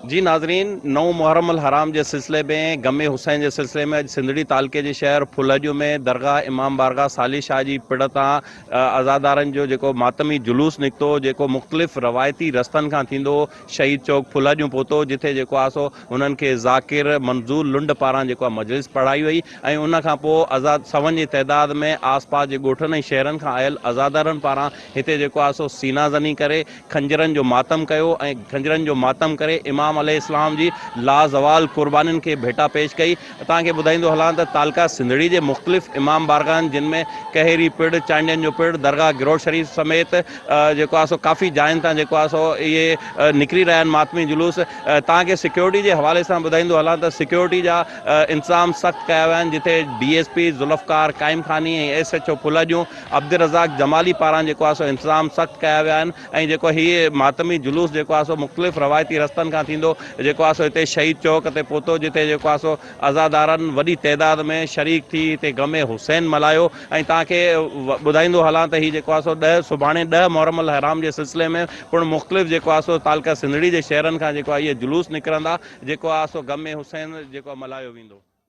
جي ناظرين نئون محرم الحرام جي سلسلي ۾ غم حسين جي سلسلي ۾ اڄ سنڌڙي تعلقي جي شهر ڦلهڄو ۾ درگاهه امام بارگاهه صالح شاهه جي پڙ تان عزادارن جو جيڪو ماتمي جلوس نڪتو جيڪو مختلف روايتي رستن کان ٿيندو شهيد چوڪ ڦلهڄو پهتو جتي جيڪو آهي سو انهن کي ذاڪر منظور لنڊ پاران جيڪو آهي مجلس پڙهائي وئي ۽ ان کان پوء عزاد سون جي تعداد ۾ آس پاس جي ڳوٺن ۽ شهرن کان آيل عزادارن پاران هتي جيڪو آهي سو سينا زني ڪري خنجرن جو ماتم ڪيو ۽ خنجرن جو ماتم ڪري امام عليه السلام جي لازوال قربانين کي ڀيٽا پيش ڪئي. توهان کي ٻڌائيندو هلان ته تعلقه سنڌڙي جي مختلف امام بارگاهن جن ۾ ڪهيري پڙ، چانڊين جو پڙ، درگاهه گروڙ شريف سميت جيڪو آهي سو ڪافي جاين تان جيڪو آهي سو اهي نڪري رهيا آهن ماتمي جلوس. توهان کي سيڪيورٽي جي حوالي سان ٻڌائيندو هلان ته سيڪيورٽي جا انتظام سخت ڪيا ويا آهن جتي D S P Zulfiqar Qaimkhani ۽ S H O Phuljho Abdul Razzaq Jamali پاران جيڪو آهي سو انتظام سخت ڪيا ويا آهن ۽ جيڪو هي ماتمي جلوس جيڪو آهي سو مختلف روايتي رستن کان ٿيندو جيڪو آهي سو هتي شهيد چوڪ تي پهتو جتي جيڪو آهي سو عزادارن وڏي تعداد ۾ شريڪ ٿي هتي غم حسين ملهايو ۽ توهان کي ٻڌائيندو هلان ته هي جيڪو آهي سو ڏهه سڀاڻي ڏهه محرم الحرام جي سلسلي ۾ پڻ مختلف جيڪو آهي سو تعلقه سنڌڙي جي شهرن کان جيڪو آهي اهي جلوس نڪرندا جيڪو آهي سو غم حسين جيڪو ملهايو ويندو.